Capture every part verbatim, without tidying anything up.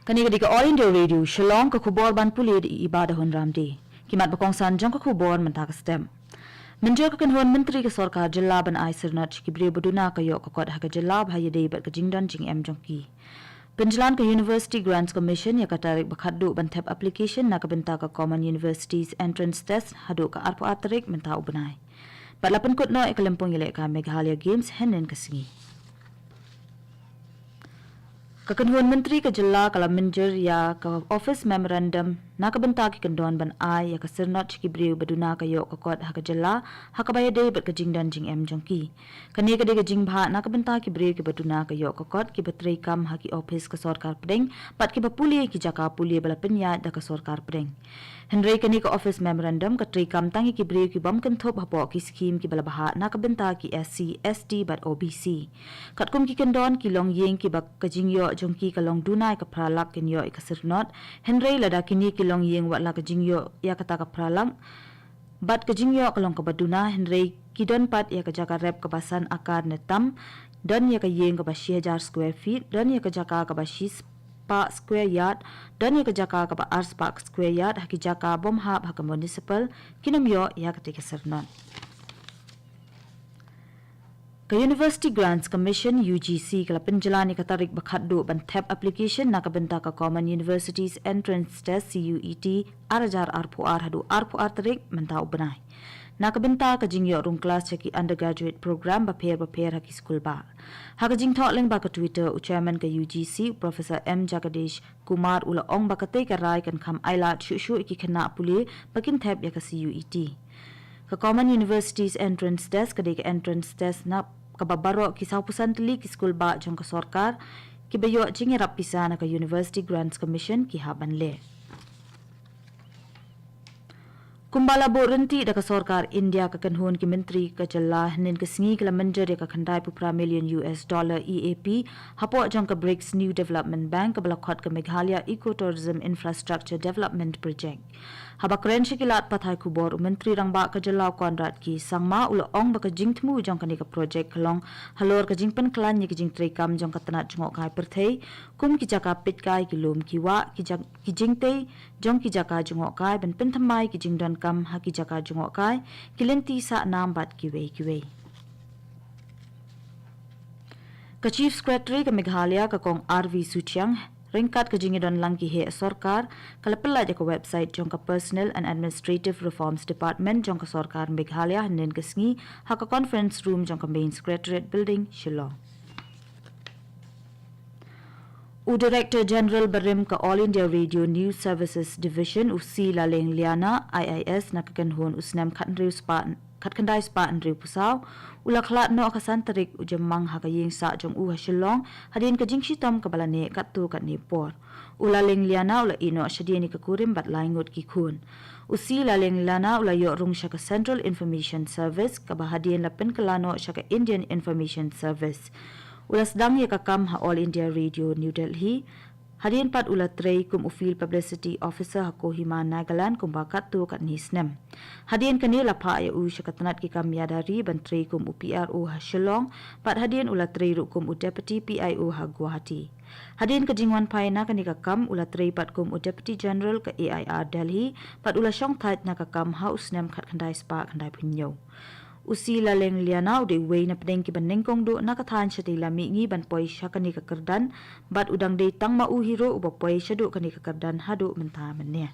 Kane ka dei ka All India Radio Shillong, ka khubor ban pule da i Iba Dahun Ramdie. Ki mat ba kongsan jong ka khubor mynta ka step. Mynjur ka kynhun myntri ka sorkar jylla ban ai syrnod sha ki briew ba duna ka ïoh ka kot ha ka jylla ba ha ïadei bad ka jingdon jingem jong ki. Pynjlan ka University Grants Commission ïa ka tarik ba khatduh ban thep application na ka bynta ka Common Universities Entrance Test haduh ka arphew ar tarik mynta u bnai. Bad la pynkut noh ïa ka lympung ïalehkai Meghalaya Games hynnin ka sngi. Ka kynhun myntri ka jylla ka la mynjur ïa ka office memorandum na ka bynta ki kyndon ban ai ïa ka syrnod sha ki briew ba duna ka ïoh ka kot ha ka jylla, ha kaba ïadei bad ka jingdon jingem jong ki. Kane ka dei ka jingbha na ka bynta ki briew kiba duna ka ïoh ka kot, kiba trei kam ha ki ophis ka sorkar pdeng bad kiba pule ki jaka pule ba la pynïaid da ka sorkar pdeng. Hynrei kane ka office memorandum ka trei kam tang ïa ki briew ki bym kynthup hapoh ki skhim kiba la bhah na ka bynta ki S C, S T bad O B C. Katkum ki kyndon, ki longïing kiba ka jingïoh jong ki ka long duna ïa ka phra lak kin ïoh ïa ka syrnod. Hynrei lada kine ki longïing wat la ka jingïoh ïa kata ka phra lak bad ka jingïoh ka long kaba duna, hynrei ki don pat ïa ka jaka rep kaba san akar ne tam, don ïa ka ïing kaba shi hajar square feet, don ïa ka jaka kaba shi spah square yard, don ïa ka jaka kaba ar spah square yard ha ki jaka bym hap ha ka municipal, kin ym ïoh ïa kata ka syrnod. Ka University Grants Commission, U G C, ka la pynjlan ïa ka tarik ba khatduh ban thep application na ka bynta ka Common Universities Entrance Test, C U E T, ar hajar arphew ar haduh arphew ar tarik mynta u bnai. Na ka bynta ka jingïoh rung klas sha ki undergraduate program bapher bapher ha ki skul bah. Ha ka jingthoh lyngba ka Twitter, u chairman ka U G C, u Professor M Jagadish Kumar, u la ong ba katei ka rai kan kham ailad shuh shuh ïa ki khynnah pule ba kin thep ïa ka C U E T. Ka Common Universities Entrance Test ka dei ka entrance test na kaba baroh ki sawphew san tylli ki skul bah jong ka sorkar kiba ïoh jingïarap pisa na ka University Grants Commission ki hap ban leh. Kumba la buh ryntih da ka sorkar India, ka kynhun ki myntri ka jylla hynnin ka sngi ka la mynjur ïa ka khyndai phew phra million U S dollar E A P hapoh jong ka BRICS New Development Bank kaba la khot ka Meghalaya Ecotourism Infrastructure Development Project. Haba kren sha ki lad pathai khubor, u Myntri Rangbah ka jylla u Conrad K Sangma u la ong ba ka jingthmu jong kane ka project ka long halor ka jingpynkhlaiñ ïa ka jingtrei kam jong ka tnat jngohkai pyrthei, kum ki jaka peitkai, ki lum ki wah, ki jaka, ki jingtei jong ki jaka jngohkai, ban pynthymmai ki jingdonkam ha ki jaka jngohkai, ki lynti sah nam bad kiwei kiwei. Ka Chief Secretary ka Meghalaya, ka Kong R V Suchiang, ryngkat ka jingïadon lang ki heh sorkar, ka la pyllait ïa ka website jong ka Personnel and Administrative Reforms Department jong ka sorkar Meghalaya hynnin ka sngi ha ka conference room jong ka Main Secretariat Building, Shillong. U Director General barim ka All India Radio News Services Division, u C Laleng Liana, I I S, na ka kynhun u snem khathynriew spah, khatkhyndai spah hynriewphew saw, u la khlad noh ha ka san tarik u Jymmang ha ka ïing sah jong u ha Shillong, hadien ka jingshitom kaba la neh katto katne por. U Laleng Liana u la ïeh noh shadien ïa ka kurim bad lai ngut ki khun. U C Laleng Liana u la ïoh rung sha ka Central Information Service, kaba hadien la pynkylla noh sha ka Indian Information Service. U la sdang ïa ka kam ha All India Radio New Delhi. Hadien pat u la trei kum u Field Publicity Officer ha Kohima, Nagaland, kumba katto katne snem. Hadien kane la phah ïa u sha ka tnat ki kam ïada ri ban trei kum u P R O ha Shillong, bad hadien u la trei ruh kum u Deputy P I O ha Guwahati. Hadien ka jingwan phai na kane ka kam, u la trei pat kum u Deputy General ka A I R Delhi, bad u la shong thait na ka kam ha u snem khatkhyndai spah khyndaiphew hynñiew. U C Laleng Liana u dei uwei na pdeng kiba nyngkong duh na ka thaiñ shatei lam mihngi ban poi sha kane ka kyrdan, bad u dang dei tang ma u hi ruh uba poi shaduh kane ka kyrdan haduh mynta mynne.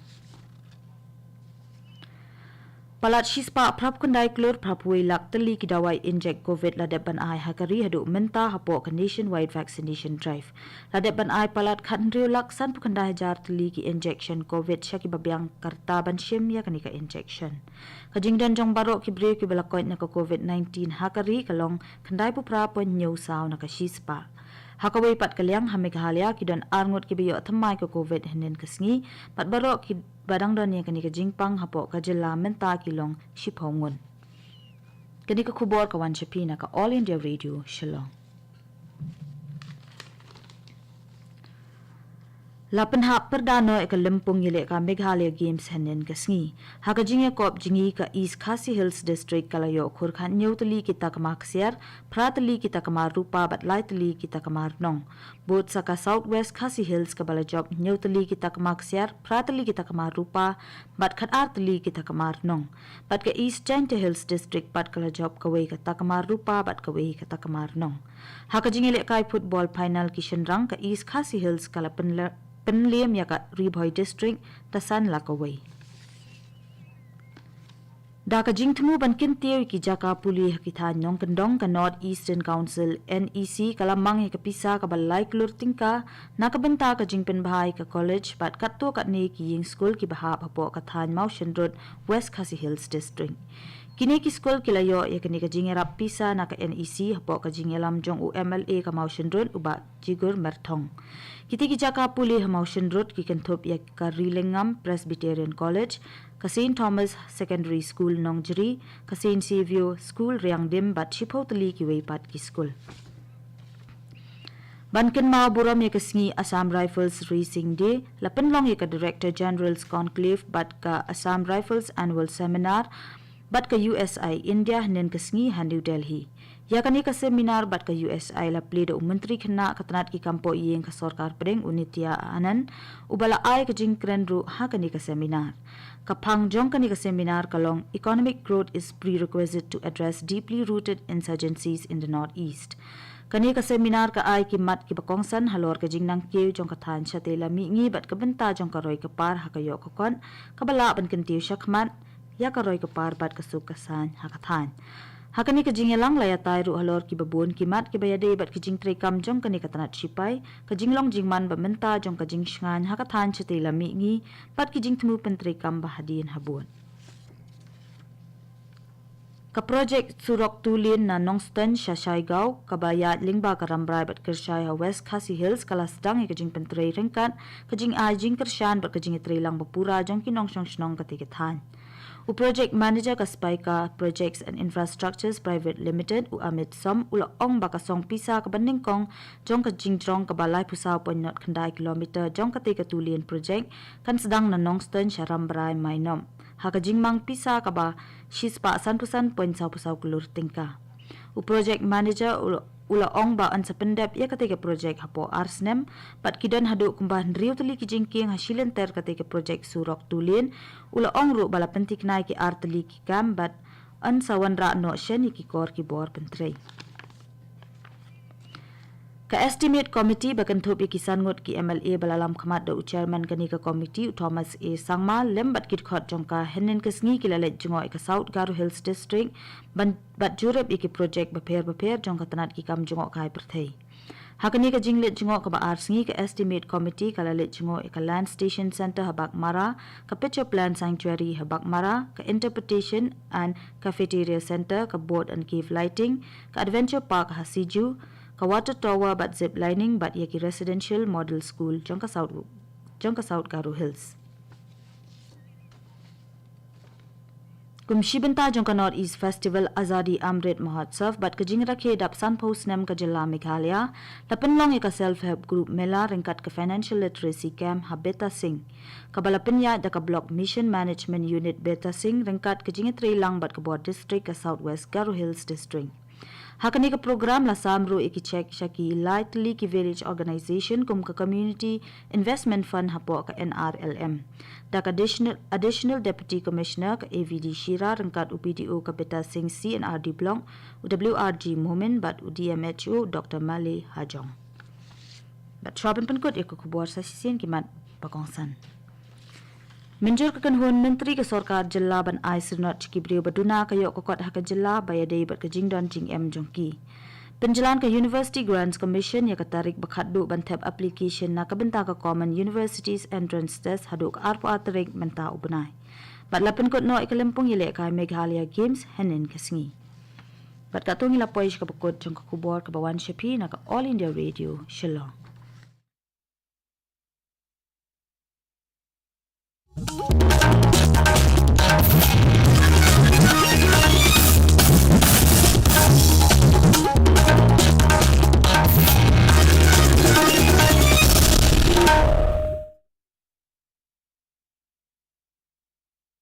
Palat shispah phraphew khyndai klur phraphew wei lak tylli ki dawai injek Covid la dep ban ai ha ka ri haduh mynta hapoh ka Nationwide Vaccination Drive. La dep ban ai palat khathynriew lak sanphew khyndai hajar tylli ki injection Covid sha kiba biang ka rta ban shim ïa kane ka injection. Ka jingdon jong baroh ki briew kiba la koit na ka Covid nineteen ha ka ri ka long khyndaiphew phra point hynñiew saw na ka shispah. Ha kawei pat ka liang, ha Meghalaya ki don ar ngut kiba ïoh thymmai ka Covid hynnin ka sngi, bad baroh kiba dang don ïa kane ka jingpang hapoh ka jylla mynta ki long shiphew ngut. Kane ka khubor ka wan sha phi na ka All India Radio Shillong. La pynhap pyrda noh ïa ka lympung ïalehkai Meghalaya Games hynnin ka sngi. Ha ka jingïakop jngi, ka East Khasi Hills District ka la ïoh khur khathynñiew tylli ki takma ksiar, phra tylli ki takma rupa bad lai tylli ki takma rnong. Bud sa ka South West Khasi Hills kaba la jop hynñiew tylli ki takma ksiar, phra tylli ki takma rupa bad khatar tylli ki takma rnong. Bad ka East Jaintia Hills District pat ka la jop kawei ka takma rupa bad kawei ka takma rnong. Ha ka jingïalehkai football final ki shynrang, ka East Khasi Hills ka la pynle-, pynliem ïa ka Ri Bhoi District da san la kawei. Da ka jingthmu ban kyntiew ïa ki jaka pule ha ki thaiñ nongkyndong, ka North Eastern Council, N E C, ka la mang ïa ka pisa kaba lai klur tyngka na ka bynta ka jingpynbha ïa ka college bad katto katne ki ïing skul kiba hap hapoh ka thaiñ Mawshynrut, West Khasi Hills District. Kine ki skul ki la ïoh ïa kane ka jingïarap pisa na ka N E C hapoh ka jingïalam jong u M L A ka Mawshynrut, u Bah Jigur Myrthong. Kite ki jaka pule ha Mawshynrut ki kynthup ïa ka Ri Lyngngam Presbyterian College, ka Saint Thomas Secondary School Nongjri, ka Saint Saviour School Riangdim bad shiphew tylli kiwei pat ki skul. Ban kynmaw burom ïa ka sngi Assam Rifles Raising Day, la pynlong ïa ka Director General's Conclave bad ka Assam Rifles Annual Seminar bad ka U S I India hynnin ka sngi ha New Delhi. Ïa kane ka seminar bad ka U S I la plie da u Myntri Khynnah ka tnat ki kam poh ïing ka Sorkar Pdeng, u Nitya Anand, uba la ai ka jingkren ruh ha kane ka seminar. Ka phang jong kane ka seminar ka long Economic Growth is Prerequisite to Address Deeply Rooted Insurgencies in the Northeast. Kane ka seminar ka ai ki mat kiba kongsan halor ka jingnang kiew jong ka thaiñ shatei la mihngi bad ka bynta jong ka roi ka par ha ka ïoh ka kot, kaba lah ban kyntiew shakhmat ïa ka roi ka par bad ka suk ka saiñ ha ka thaiñ. Ha kane ka jingïalang la ïatai ruh halor kiba bun ki mat kiba ïadei bad ka jingtrei kam jong kane ka tnat shipai, ka jinglong jingman ba mynta jong ka jingshngaiñ ha ka thaiñ shatei la mihngi bad ki jingthmu pyntrei kam ba hadien habud. Ka projek surok tulin na Nongstoiñ sha Shaigaon, kaba ïaid lyngba ka Rambrai bad Kyrshai ha West Khasi Hills, ka la sdang ïa ka jingpyntrei ryngkat ka jingai jingkyrshan bad ka jingïatreilang bapura jong ki nongshong shnong katei ka thaiñ. U Project Manager ka Spica Projects and Infrastructures Private Limited, u Amit Som, u la ong ba ka song pisa kaba nyngkong jong ka jingjrong kaba laiphew saw point nod khyndai kilometer jong katei ka tulin projek kan sdang na Nongstoiñ sha Rambrai Mainom ha ka jingmang pisa kaba shispah sanphew san point sawphew saw klur tyngka. U project manager u, u la ong ba yn sa pyndep ïa katei ka projek hapoh ar snem, bad ki don haduh kumba hynriew tylli ki jingkieng ha shilynter katei ka projek surok tulin. U la ong ruh ba la pynthikna ïa ki ar tylli ki kam bad yn sa wanrah noh shen ïa ki kor ki bor pyntrei. Ka Estimate Committee ba kynthup ïa ki san ngut ki M L A ba la lam khmat da u chairman kane ka committee, u Thomas A Sangma, lem bad ki dkhot jong ka, hynnin ka sngi ki la leit jngoh ïa ka South Garo Hills District ban, bad jurip ïa ki projek bapher bapher jong ka tnat ki kam jngohkai pyrthei. Ha kane ka jingleit jngoh kaba ar sngi, ka Estimate Committee ka la leit jngoh ïa ka Land Station Centre ha Baghmara, ka Pitcher Plant Sanctuary ha Baghmara, ka Interpretation and Cafeteria Centre, ka Boat and Cave Lighting, ka Adventure Park ha Siju, ka Water Tower bad Zip Lining, bad ïa ki Residential Model School jong ka South, jong ka South Garo Hills. Kum shi bynta jong ka North East Festival Azadi Amrit Mahotsav bad ka jingrakhe dap sanphew snem ka jylla Meghalaya, la pynlong ïa ka Self Help Group Mela ryngkat ka Financial Literacy Camp ha Betasing, kaba la pynïaid da ka Block Mission Management Unit Betasing ryngkat ka jingïatreilang bad ka bor district ka South West Garo Hills District. Ha kane ka program la sam ruh ïa ki cheque sha ki lai tylli ki village organisation kum ka Community Investment Fund hapoh ka N R L M. Da ka Additional, Additional Deputy Commissioner ka A V D Shira ryngkat u B D O ka Betasing C and R D Block, u W R G Momin bad u D M H O Doctor Male Hajong. Bad shuwa ban pynkut ïa ka khubor, sa shisien ki mat ba kongsan. Mynjur ka kynhun Myntri ka Sorkar Jylla ban ai syrnod sha ki briew ba duna ka ïoh ka kot ha ka jylla ba ïadei bad ka jingdon jingem jong ki. Pynjlan ka University Grants Commission ïa ka tarik ba khatduh ban thep application na ka bynta ka Common Universities Entrance Test haduh ka arphew ar tarik mynta u bnai. Bad la pynkut noh ïa ka lympung ïalehkai Meghalaya Games hynnin ka sngi. Bad katto ngi la poi sha kaba kut jong ka khubor kaba wan sha phi na ka All India Radio Shillong.